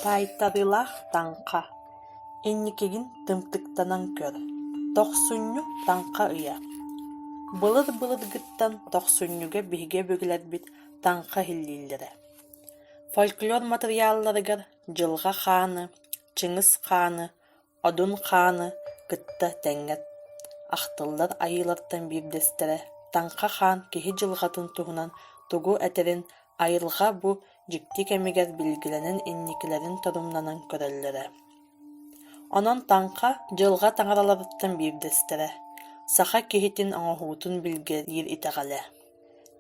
Таайтарыылаах таҥха, инникигин тымтыктанан көр, тохсунньу таҥха ыйа. Былыр-былыргыттан тохсунньуга биһиги өбүгэлэрбит таҥха иһиллииллэрэ. Фольклор матырыйаалларыгар Дьылҕа Хааны, Чыҥыс Хааны, Одун Хааны кытта тэҥҥэ ахтыллар айыылартан биирдэстэрэ Таҥха Хаан киһи дьылҕатын туһунан тугу этэрин айылҕа бу дьикти кэмигэр билгэлэнэн инникилэрин торумнанан көрөллөрө. Онон Таҥха дьылҕа таҥараларыттан биирдэстэрэ, саха киһитин оҥоһуутун билгэлиир итэҕэлэ.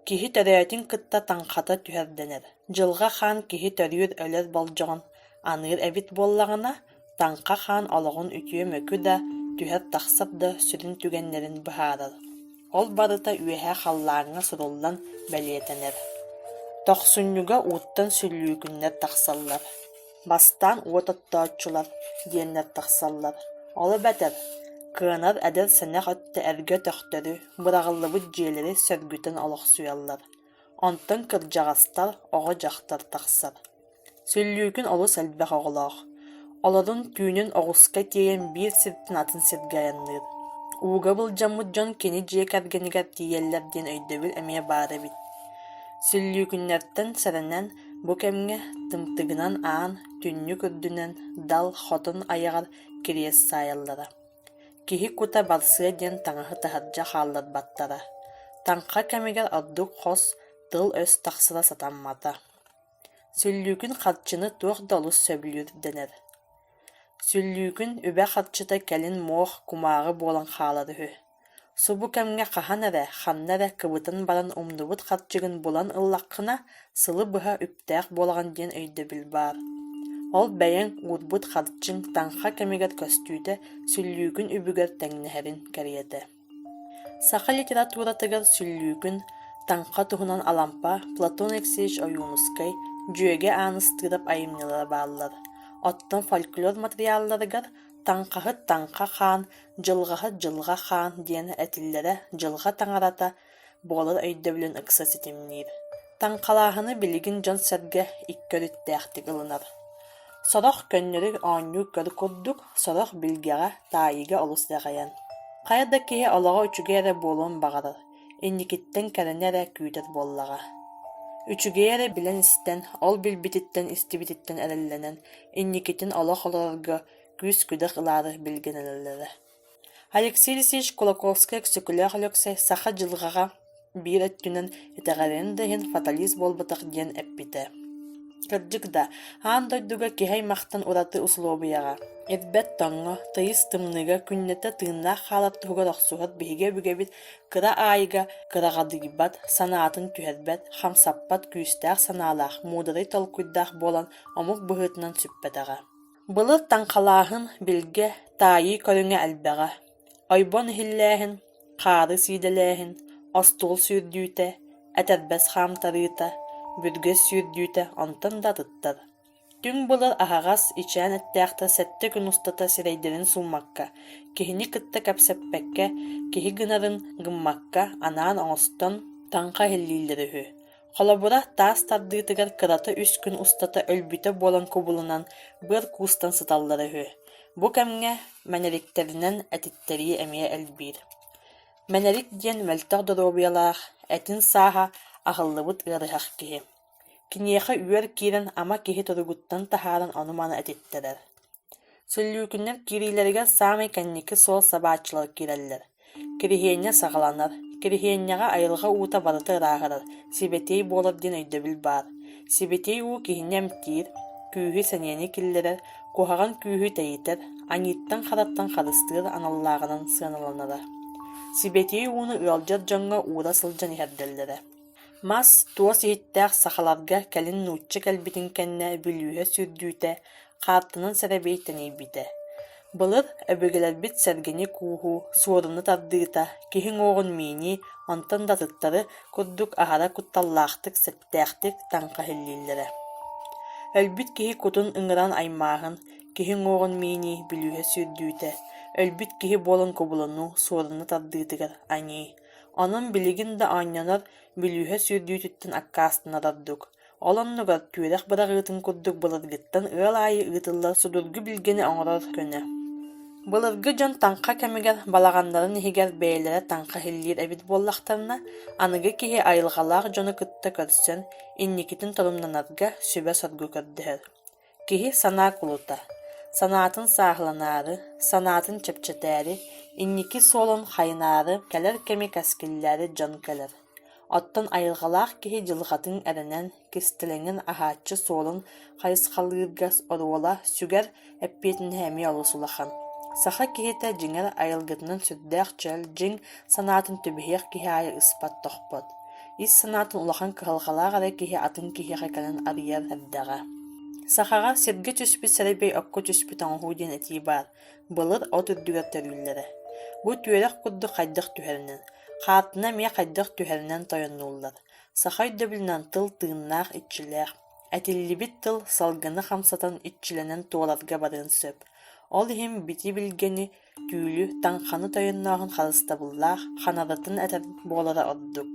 Киһи төрөөтүн кытта таҥхата түһэр дэнэр. Дьылҕа Хаан киһи төрүүр-өлөр болдьоҕун аныыр эбит буоллаҕына, Таҥха Хаан олоҕун үтүө-мөкү да, түһэр-тахсар да сүрүн түгэннэрин быһаарар. Ол барыта үөһэ халлааҥҥа суруллан бэлиэтэнэр. Тохсунньуга ууттан сүллүүкүннэр тахсаллар. Бастаан уот оттооччулар диэннэр тахсаллар. Ол эбэтэр, кыанар эдэр-сэнэх өттө эргэ өтөхтөрү, быраҕыллыбыт дьиэлэри сөргүтэн олохсуйаллар. Онтон кырдьаҕастар, оҕо-дьахтар тахсар. Сүллүүкүн олус элбэх оҕолоох. Олорун түүнүн оҕуска тиэйэн биир сиртэн атын сиргэ айанныыр. Ууга былдьаммыт дьон кини дьиэ кэргэнигэр тиийэллэр диэн өйдөбүл эмиэ баар эбит. Сүллүүкүннэртэн сэрэнэн, бу кэмҥэ тымтыгынан аан, түннүк үрдүнэн, дал, хотон айаҕар кириэс саайаллара. Киһи кута барсыа диэн таҥаһы таһырдьа хаалларбаттара. Таҥха кэмигэр ордук хос, тыл-өс тахсара сатаммата. Сүллүүкүн харчыны туох да олус сөбүлүүр дэнэр. Сүллүүкүн үбэ-харчыта кэлин муох, кумааҕы буолан хаалар үһү. Субу кэмҥэ хаһан эрэ, ханна эрэ кыбытан баран умнубут харчыгын булан ыллаххына, сылы быһа үптээх буолаҕын диэн өйдөбүл баар. Ол бэйэҥ уурбут харчыҥ таҥха кэмигэр көстүүтэ сүллүүкүн үбүгэр тэҥнэһэрин кэриэтэ. Саха литературатыгар сүллүүкүн, таҥха туһунан Алампа, Платон Алексеевич Ойуунускай, Дьүөгэ Ааныстыырап айымньылара бааллар. Оттон фольклор матырыйаалларыгар «Таҥхаһыт Таҥха хаан, Дьылҕаһыт Дьылҕа хаан» диэн этиллэрэ дьылҕа таҥарата буолар өйдөбүлүн ыкса ситимниир. Таҥхалааһыны билигин дьон-сэргэ икки өрүттээхтик ылынар. Сорох көннөрү оонньуу-көр курдук, сорох билгэҕэ, таайыыга олус итэҕэйэн. Хайа да киһи олоҕо үчүгэй эрэ буолуон баҕарар, инникиттэн кэрэни эрэ күүтэр буоллаҕа. Үчүгэйи эрэ билэн-истэн, ол билбититтэн, истибититтэн эрэллэнэн, инникитин олох олорорго күүс-күдэх ылаары билгэнэллэрэ. Алексей Алексеевич Кулаковскай-Өксөкүлээх Өлөксөй саха дьылҕаҕа биир өттүнэн итэҕэйэрин да иһин фаталист буолбатах диэн эппитэ. Кырдьык да, аан дойдуга киһи аймахтан ураты усулуобуйаҕа, ирбэт тоҥҥо, тыйыс тымныыга күннэтэ тыыннаах хаалар туһугар охсуһар биһиги өбүгэбит кыра аайыга кыраҕадыйбат, санаатын түһэрбэт, хамсаппат күүстээх санаалаах, муударай толкуйдаах буолан омук быһыытынан сүппэтэҕэ. Былыр таҥхалааһын, билгэ, таайыы көрүҥэ элбэҕэ: ойбон иһиллээһин, хаары сиидэлээһин, остуол сүүрдүүтэ, этэрбэс хаамтарыыта, бүргэс сүүрдүүтэ онтон да атыттар. Түҥ былыр аһаҕас, ичээн эттээхтэр сэттэ күн устата сирэйдэрин сууммакка, киһини кытта кэпсэппэккэ, киһи гынарын гыммакка анаан оҥостон таҥха иһиллииллэрэ үһү. Холобура, таас тардыытыгар кырата үс күн устата өлбүтэ буолан кубулунан, быар куустан сыталлара үһү. Бу кэмҥэ мэнэриктэринэн этиттэрии эмиэ элбиир. Мэнэрик диэн мөлтөх доруобуйалаах, этин сааһа аһыллыбыт ыарыһах киһи. Киниэхэ үөр киирэн ама киһи туругуттан таһааран ону-маны этиттэрэр. Сүллүүкүннэр киириилэригэр саамай кэнники суол сабааччылар киирэллэр. Кириһиэнньэ саҕаланар. Кириһиэнньэҕэ айылҕа уута барыта ырааһырар, сибэтиэй буолар диэн өйдөбүл баар. Сибэтиэй уу киһини эмтиир, күүһү-сэниэни киллэрэр, куһаҕан күүһү тэйитэр, аньыыттан-хараттан харыстыыр аналлааҕынан сыаналанара. Сибэтиэй ууну ыалдьар дьоҥҥо уура сылдьан иһэрдэллэрэ. Мас, туос иһиттээх сахаларга кэлин нуучча кэлбитин кэннэ бүлүүһэ сүүрдүүтэ, хаартынан сэрэбиэй тэнийбитэ. Былыр өбүгэлэрбит сэргэни кууһуу, суоруну тардыыта, киһи уҥуоҕун миинии, онтон да атыттары курдук аһара кутталлаахтык, сэттээхтик таҥха иһиллииллэрэ. Өлбүт киһи кутун ыҥыран аймааһын, киһи уҥуоҕун миинии, бүлүүһэ сүүрдүүтэ, өлбүт киһи буолан кубулунуу, суоруну тардыытыгар аньыы. Онон билигин да оонньонор бүлүүһэ сүүрдүүтүттэн аккаастанар ордук. Ол оннугар түөрэх быраҕыытын курдук былыргыттан ыал аайы ыытыллар судургу билгэни оҥорор көнө. Былыргы дьон таҥха кэмигэр балаҕаннарын иһигэр бэйэлэрэ таҥха иһиллиир эбит буоллахтарына, аныгы киһи айылҕалаах дьону кытта көрсөн, инникитин торумнанарга сүбэ-соргу көрдөһөр. Киһи санаа кулута, санаатын сааһыланаары, санаатын чэпчэтээри, инники суолун хайынаары, кэлэр кэми кэскиллээри дьон кэлэр. Оттон айылҕалаах киһи дьылҕатын эрэнэн, кистэлэҥин аһааччы суолун хайысхалыырга оруола, сүгэр эппиэтинэһэ эмиэ олус улахан. Саха киһитэ дьиҥэр айылгытынан сүрдээх чөл, дьиҥ санаатын түбэһиэх киһи аайы ыспат-тохпот. Ис санаатын улахан кыһалҕалаах эрэ киһи атын киһиэхэ кэлэн арыйар эрдэҕэ. Сахаҕа сиргэ түспүт сэрэбиэй окко түспүт оҥоһуу диэн этии баар. Былыр от үрдүгэр төрүүллэрэ. Бу түөрэх курдук хайдах түһэринэн, хаартына эмиэ хайдах түһэринэн тойоннууллар. Саха өйдөбүлүнэн тыл тыыннаах, иччилээх. Этиллибит тыл салгыны хамсатан иччилэнэн туоларга барыан сөп. Ол иһин бити-билгэни Түүлү, таҥханы тойоннооһун харыстабыллаах, ханарытын этэр буолара ордук.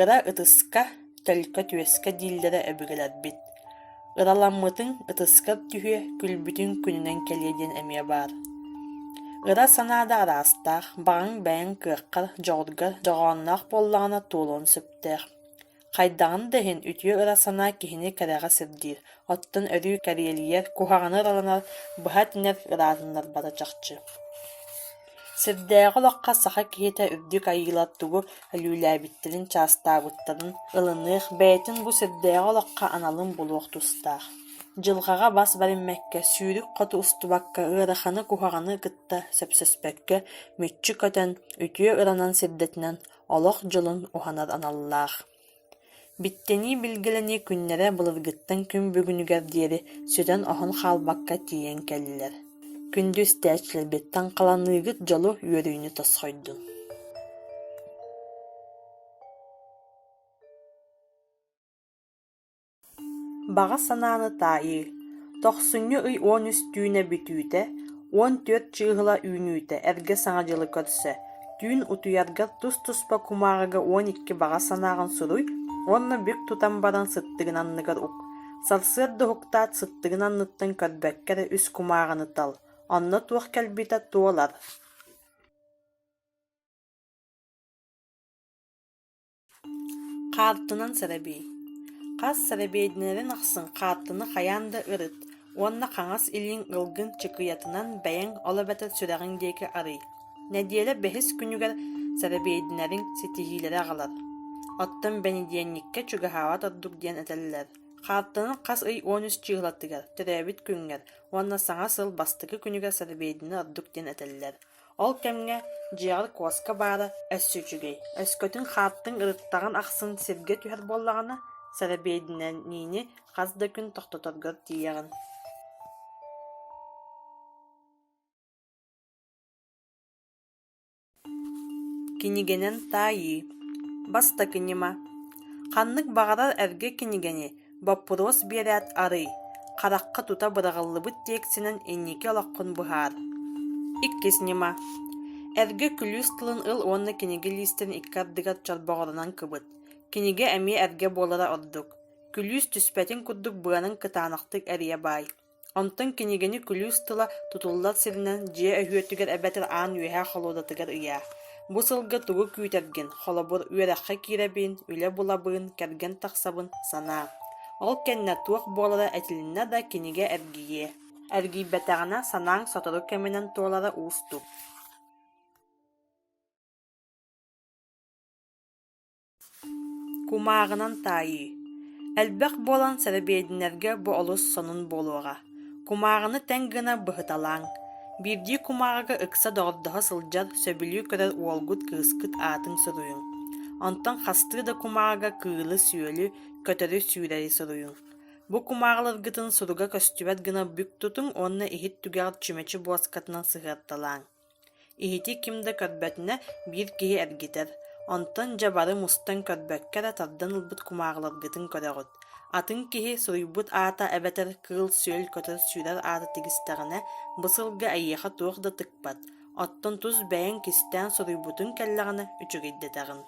Ыра ытыска, төлкө түөскэ дииллэрэ өбүгэлэрбит. Ыраламмытыҥ ытыскар түһүө, күлбүтүҥ күнүнэн кэлиэ диэн эмиэ баар. Ыра санаа да араастаах, баҕаҥ бэйэҥ кыаххар, дьоҕургар дьоҕоонноох буоллаҕына туолуон сөптөөх. Хайдаҕын да иһин үтүө ыра санаа киһини кэрэҕэ сирдиир, оттон өрүү кэриэлийэр, куһаҕаны ыраланар, быһа этинэр ыраатыннарбата чахчы. Сирдээҕи олоххо саха киһитэ үрдүк айыылар тугу өлүүлээбиттэрин, чаастаабыттарын ылыныах, бэйэтин бу сирдээҕи олоххо аналын булуох тустаах. Дьылҕаҕа бас бэриммэккэ, сүүрүк хоту устубакка, ыараханы, куһаҕаны кытта сөпсөспөккө, мүччү көтөн, үтүө ыранан сирдэтинэн олох дьолун уһанар аналлаах. Биттэнии-билгэлэнии күннэрэ былыргыттан күн бүгүнүгэр диэри сүтэн-оһон хаалбакка тиийэн кэллилэр. Күндү истээччилэрбит, таҥхаланыыгыт дьолу, үөрүүнү тосхойдун. Баҕа санааны таайыы Тохсунньу ый 13 түүнэ бүтүүтэ, 14 чыыһыла үүнүүтэ эргэ Саҥа дьылы көрсө, түүн утуйаргар тус-туспа кумааҕыга 12 баҕа санааҕын суруй уонна бүк тутан баран сыттыгын анныгар ук. Сарсыарда уһуктаат сыттыгын анныттан көрбөккө эрэ үс кумааҕыны тал, онно туох кэлбитэ туолар. Хаартынан сэрэбиэй. Хас сэрэбиэйдэнэрин ахсын хаартыны хайаан да ырыт уонна хаҥас илииҥ ылгын чыкыйатынан бэйэҥ ол эбэтэр сүрэҕиҥ диэки арый. Нэдиэлэ бэһис күнүгэр сэрэбиэйдэнэриҥ ситиһиилэри аҕалар. Оттон бэнидиэнньиккэ чугаһаабат ордук диэн этэллэр. Хаартыны хас ый 13 чыыһылатыгар, төрөөбүт күҥҥэр уонна Саҥа сыл бастакы күнүгэр сэрэбиэйдэнэр ордук диэн этэллэр. Ол кэмҥэ дьиэҕэр куоска баара өссө үчүгэй, өскөтүн хааттыҥ ырыттаҕын ахсын сиргэ түһэр буоллаҕына, сэрэбиэйдэнэниини хас да күн тохтоторгор тиийэҕин. Кинигэнэн таайыы. Бастакы ньыма. Ханнык баҕарар эргэ кинигэни Боппуруос биэрээт арый, харахха тута быраҕыллыбыт тиэксинэн инники олоххун быһаар. Иккис ньыма. Эргэ күлүүс тылын ыл уонна кинигэ лиистэрин икки ардыгар чорбоҕорунан кыбыт. Кинигэ эмиэ эргэ буолара ордук. Күлүүс түспэтин курдук быанан кытаанахтык эрийэ баай. Онтон кинигэни күлүүс тыла тутуллар сиринэн дьиэ өһүөтүгэр эбэтэр аан үөһээ холуодатыгар ыйаа. Бу сылга тугу күүтэргин, холобур, үөрэххэ киирэбин, үлэ булабын, кэргэн тахсабын, санаа. Ол кэннэ туох буолара этилиннэ да кинигэ эргийиэ. Эргийбэтэҕинэ санааҥ сотору кэминэн туолара уустук. Кумааҕынан таайыы. Элбэх буолан сэрэбиэйдэнэргэ бу олус сонун буолуоҕа. Кумааҕыны тэҥ гына быһыталааҥ. Биирдии кумааҕыга ыкса доҕордоһо сылдьар, сөбүлүү көрөр уолгут-кыыскыт аатын суруйуҥ. Онтон хастыы да кумааҕыга кыылы-сүөлү, көтөрү-сүүрэри суруйуҥ. Бу кумааҕыларгытын суруга көстүбэт гына бүк тутуҥ уонна иһит түгэҕэр чүмэчи буоскатынан сыһыарталааҥ. Иһити ким да көрбөтүнэ биир киһи эргитэр, онтон дьэ бары мустан көрбөккө эрэ тардан ылбыт кумааҕыларгытын көрөҕүт. Атын киһи суруйбут аата эбэтэр кыыл-сүөл көтөр-сүүрэр аата тигистэҕинэ, бу сылга эйиэхэ туох да тыкпат, оттон тус бэйэҥ кистээн суруйбутуҥ кэллэҕинэ үчүгэйдэтэҕин.